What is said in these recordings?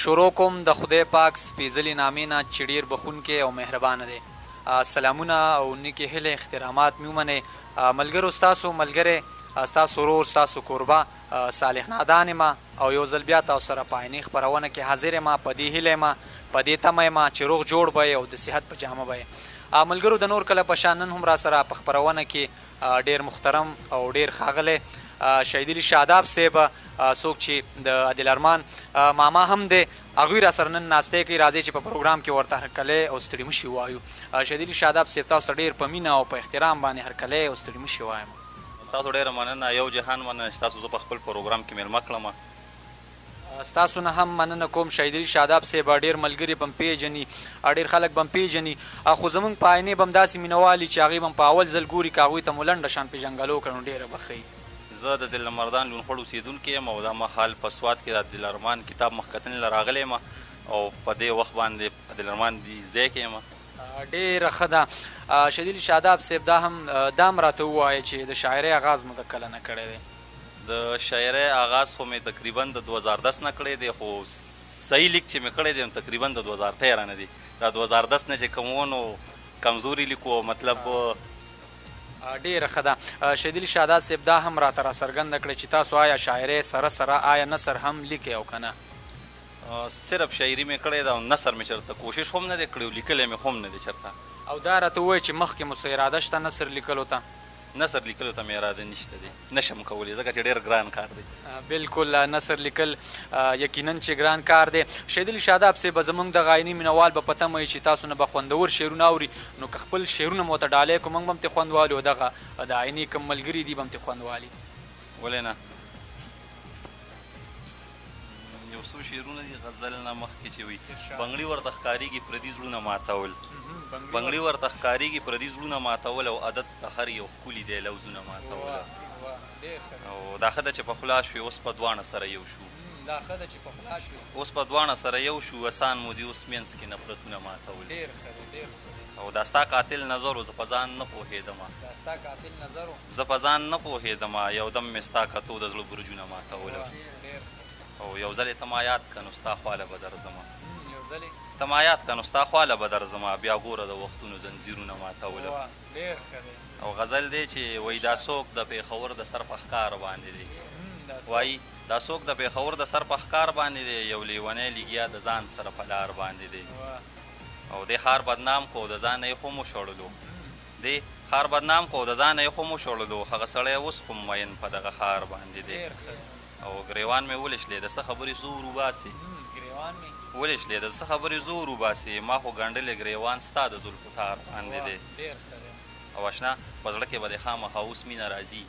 شروع کوم د خدای پاک سپیځلي نامې نه چې ډیر بخښونکی او مهربانه دی. سلامونه او نیکې هیلې احترامات مې ومنئ ملګرو ستاسو ملګری ستاسو ورور ستاسو کوربه صالح نادان یم او یو ځل بیا تاسو سره په آینې خپرونه کې حاضر یم په دې هیله یم په دې تمه یم چې روغ جوړ به یې او د صحت په جامه به یې. ملګرو د نور کله په شان نن هم راسره په خپرونه کې ډیر مخترم او ډیر ښاغلی شهید علي شاداب صیب څوک چې د عادل ارمان ماما هم دی هغوی راسره نن ناستی کوي. راځئ چې په پروګرام کې ورته هرکلی او ستړي مشي ووایو. شهید علي شاداب صیب تاسو ته ډیر په مینه او په احترام باندې هرکلی او ستړي مشي وایم. ستاسو ډیره مننه یو جهان مننه چې تاسو زه په خپل پروګرام کې میلمه کړم. ستاسو نه هم مننه کوم شهید علي شاداب صیب ډیر ملګري به م پیژني ډیر خلک به م پیژني خو زمونږ په آینې به هم داسې مینوال وي چې هغوی به م په اول ځل ګوري که هغوی ته مو لنډه شان پیژنګلو وکړه نو ډیره به ښه وي. زه د ضلع مردان لونخوړ اوسیدونکی یم او دا مهال په سوات کې د عادل ارمان کتاب مخکتنې له راغلی یم او په دې وخت باندې عادل ارمان دي ځای کې یم. ډیره ښه ده شهید علي شاداب صیب دا هم دا هم راته ووایه چې د شاعرۍ اغاز مو د کله نه کړی دی؟ د شاعرۍ اغاز خو مې تقریبا د 2010 نه کړی دی خو صحیح لیک چې مې کړی دی نو تقریبا د 2013 نه دی. دا 2010 نه چې کوم و نو کمزوري لیک و مطلب. ډیره ښه ده شهید علي شاداد صیب دا هم راته راڅرګنده کړئ چې تاسو آیا شاعرۍ سره سره آیا نثر هم لیکئ او که نه؟ صرف شاعري مې کړې ده او نثر مې چرته کوشش هم نه دی کړی او لیکلی مې هم نه دی چرته. او دا راته ووایه چې مخکې مو څه اراده شته نثر لیکلو ته؟ نثر لیکلو ته مې اراده نشته دی نشم کولی ځکه چې ډیر ګران کار دی. بلکل نثر لیکل یقینا چې ګران کار دی. شهید علي شاداب صیب زمونږ دغه آیني مینوال به په تمه وي چې تاسو نه به خوندور شعرونه اوري نو که خپل شعرونه مو ورته ډالۍ کړو مونږ به هم ترې خوند والو او دغه د آینې کوم ملګري دي به هم ترې خوند والي. ولې نه یو څو شعرونه دي غزل نه مخکې چې وي بنګړي ورته ښکاریږي پردي زړونه ماتول بنګړي ورته ښکاریږي پردي زړونه ماتول او عادت د هر یو ښکلي دی لوظونه ماتول او دا ښه ده چې پخلا شوې اوس په دواړه سره یو شو دا ښه ده چې پخلا شوې اوس په دواړه سره یو شو اسان مو دي اوس مینځ کې نفرتونه ماتول ډېر ښه دی ډېر ښکلی. او دا ستا قاتل نظر و زه په ځان نه پوهېدم دا ستا قاتل نظر و. زه په ځان نه پوهېدم یو دم مې ستا کتو د زړه برجونه ماتول ډېر ښه. او یو ځلې ته ما یاد که نو ستا خواله به درځم یو ځلې. ته ما یاد که نو ستا خواله به درځم بیا ګوره د وختونو ځنځیرونه ماتول. واه ډېر ښه دی. او غزل دی چې وایي دا څوک د پېښور د سر په ښکار باندې دی وایي دا څوک د پېښور د سر په ښکار باندې دی یو لیونی لګیا د ځان سره په لار باندې دی او دې ښار بدنام کو د ځانه یې هم وشړلو دې ښار بدنام کو د ځانه یې هم وشړلو هغه سړی اوس هم مین په دغه ښار باندې دی او ګریوان مې ولې شلې د څه خبرې زور وباسې ولې شلې د څه خبرې زور وباسې ما خو ګنډلې ګریوان ستا د زلفو تار باندې دی. او اشنا په زړه کې به دې خامخا اوس مینه راځي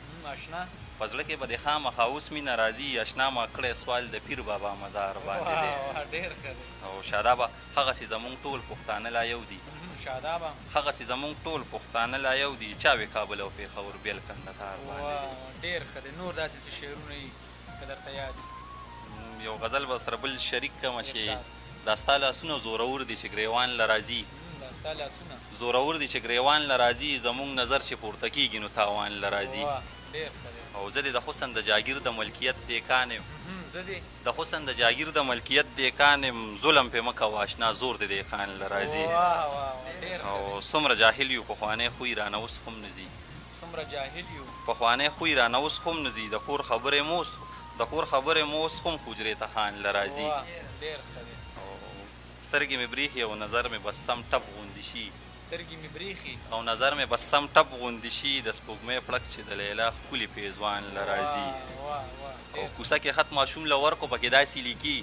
په زړه کې به دې خامخا اوس مینه راځي اشنا ما کړی سوال د پیر بابا مزار باندې دی او شادابه هغسې زمونږ ټول پښتانه لا یو دي هغسې زمونږ ټول پښتانه لا یو دي چا وې کابل او پېښور بېل کندهار باندې دی. ډېر ښه دی نور داسې څه شعرونه یي که درته یاد وي. یو غزل به سره بل شریک کړم چې دا ستا لاسونه زورور دي چې ګرېوان له راځي. دا ستا لاسونه. زورور دي چې ګرېوان له راځي زمونږ نظر چې پورته کېږي نو تاوان له راځي. واه ډېر ښه دی. او زه دې د حسن د جاګیر د ملکیت دېکان یم. زه دې. د حسن د جاګیر د ملکیت دېکان یم ظلم پې مه کوه اشنا زور دې دېکان له راځي. واه واه واه ډېر ښه او دی. څومره جاهل یو پخوانی خوی رانه اوس هم نه ځي. څومره جاهل یو. پخوانی خوی رانه اوس هم نه ځي د کور خبرې مو اوس د کور خبرې مو اوس هم حجرې ته خان له راځي. واه ډېر ښه دی. او سترګې مې برېښي او نظر مې بس سم ټپ غوندې شي. سترګې مې برېښي. او نظر مې بس سم ټپ غوندې شي د سپوږمۍ پړک چې د لیلا ښکلي پېزوان له راځي. واه واه واه او ډېر ښه. کوڅه کې خط ماشوم له ورکو پکې داسې لیکي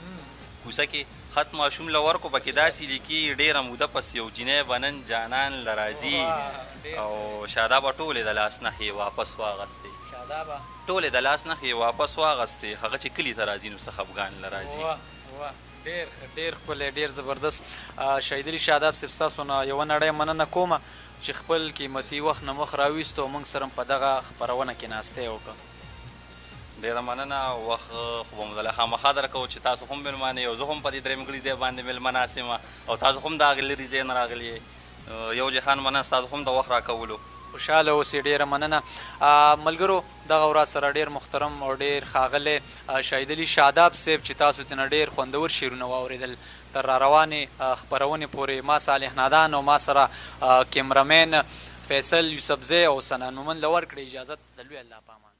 کوڅه کې خط ماشوم له ورکو پکې داسې لیکي ډېره موده پس یو جینۍ به نن جانان له راځي. واه ډېر ښه دی. او شادابه ټولې د لاس نښې واپس واغستې. شادابه. ټولې د لاس نښې یې واپس واغستې هغه چې کلي ته راځي نو څه خفګان له راځي. واه واه ډېر ښه ډېر ښکلی ډېر زبردست شهید علي شاداب صیب ستاسو نه یوه نړۍ مننه کوم چې خپل قیمتي وخت نه مخ راویستو او موږ سره په دغه خپرونه کې ناستی وکړ. ډېره مننه وخت خو به مو دله خامخا درکوو چې تاسو هم مېلمانه یئ او زه هم په دې درېمګړي ځای باندې مېلمه ناست یم او تاسو هم د هغې لرې ځای نه راغلي یئ یو جهان مننه ستاسو هم د وخت راکولو. خوشحاله اوسې ډیره مننه ملګرو دغه ورځ سره ډیر محترم او ډیر ښاغلی شاهد علي شاداب صیب چې تاسو ترنه ډیر خوندور شعرونه واوریدل تر راروانې خپرونې پورې ما صالح نادان او ما سره کیمره مین فیصل یوسفزی او صنعان مومند له ورکړې اجازت د لوی الله په امان.